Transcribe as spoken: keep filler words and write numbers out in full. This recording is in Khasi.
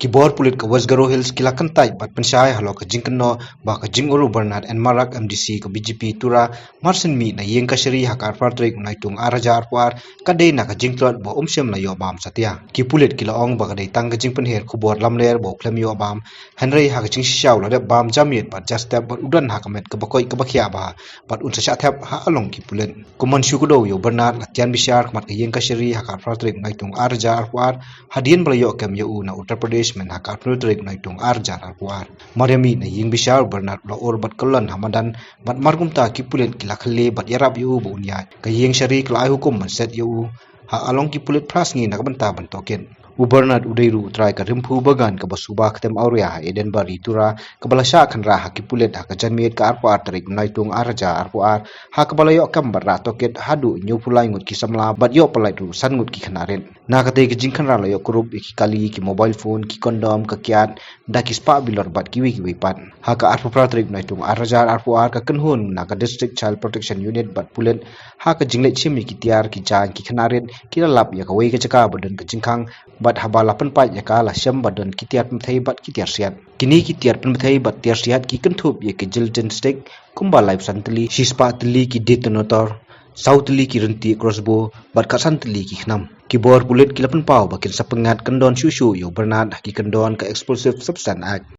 Ki bor pulit ka West Garo Hills ki la kyntait bad pynshai halor ka jingkynnoh ba ka jingurlong u Bernard N Marak, M D C ka B J P Tura, mar shen mih na ïing kashari ha ka arphew tarik u Naitung arhajar arphew ar, ka dei na ka jingtlot ba um shym la ïoh bam satia. Ki pulit ki la ong ba ka dei tang ka jingpynher khubor lamler ba u khlem ïoh bam, hynrei ha ka jingshisha u la dep bam jamiet bad jastep bad u don ha ka met kaba koit kaba khiah bha, bad un sa shah thep ha along ki pulit. Kumban shu kdew ïa u Bernard la tian bishar khmat ka ïing kashari ha ka arphew tarik u Naitung arhajar arphew ar, hadien ba la ïoh kem ïa u na Uttar Pradesh mynha ka arphew tarik u Naitung arhajar arphew ar. Mar ïa mih na ïing bishar u Bernard u la ur bad kyllon ha madan, bad mar kumta ki pulit ki la khyllem bad ïarap ïa u ba un ïaid. Ka ïing shari ka la ai hukum ban set ïa u ha along ki pulit phra sngi na ka bynta ban tohkit. U Bernard u dei ruh u trai ka Rimphu Bagan kaba suba ktem awria ha Edenbari Tura, kaba la shah khynra ha ki pulit ha ka janmiet ka arphew ar tarik u Naitung arhajar arphew ar, ha kaba la ïoh kem bad rah tohkit haduh hynñiewphew lai ngut ki samla bad ïoh pyllait ruh san ngut ki khynnah rit. Na katei ka jingkhynra la ïoh kurup ïa ki kali, ki mobile phone, ki condom, ka kiad, da ki spah bilor bad kiwei kiwei pat. Ha ka arphew phra tarik u Naitung arhajar arphew ar, ka kynhun na ka District Child Protection Unit bad pulit, ha ka jingleit shim ïa ki tiar, ki jaiñ, ki khynnah rit, ki la lap ïa kawei ka jaka ba don ka jingkhang, bad haba la pynpait ïa ka la shem ba don ki tiar pynbthei bad ki tiar siat. Kine ki tiar pynbthei bad tiar siat ki kynthup ïa ki gelatin stick kumba laiphew san tylli, shispah tylli ki detonator, saw tylli ki ryntih crossbow, bad khatsan tylli ki khnam. Ki bor pulit ki la pynpaw ba kin sa pyngngad kyndon shuh shuh ïa u Bernard ha ki kyndon ka Explosive Substance Act.